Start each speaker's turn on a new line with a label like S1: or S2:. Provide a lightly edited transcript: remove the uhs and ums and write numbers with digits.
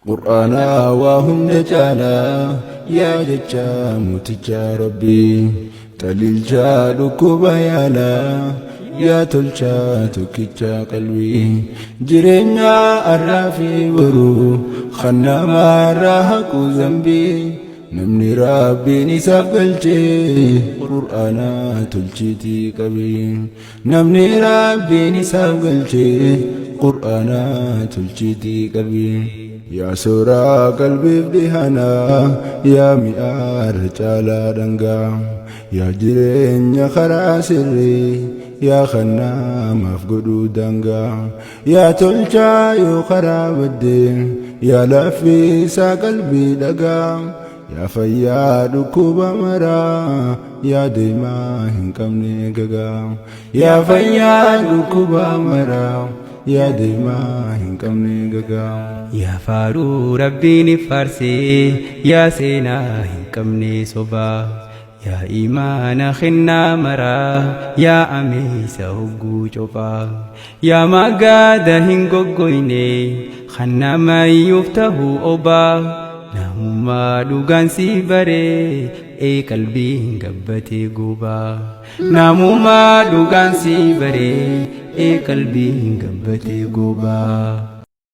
S1: Qur'aanaa waa hunda caalaa yaa jecha mootichaa Rabbii xaliilchaa dhukkuba yaalaa yaa tolchaa tokkichaa qalbii jireenyaa arraa fi boruu kan namaarraa haqu zambii namni Rabbiin isaaf galchee Qur'aanaa tolchiitii qabii namni Rabbiin isaaf galchee Qur'aanaa tolchiitii qabii yaa sooraa qalbiif dhihanaa yaa mi'aara caalaa dhangaa yaa jireenya karaa sirrii yaa kan namaaf godhuu daangaa yaa tolchaa yoo karaa baddee yaa laffisaa qalbii dhagaa yaa fayyaa dhukkuba maraa yaa deemaa hin qabne gagaa yaa fayyaa dhukkuba maraa yaa deemaa hin qabne gagaa.
S2: Yaa faaruu Rabbiin faarsee yaa seenaa hin qabne sobaa yaa imaana kennaa maraa yaa ameessa hogguu cophaa yaa magaada hin goggoyne kan namayyuuf tahuu obaa namummaa dhugaan si baree ee qalbiin gabbatee gubaa namummaa dhugaan si baree ee qalbiin gabbatee gubaa.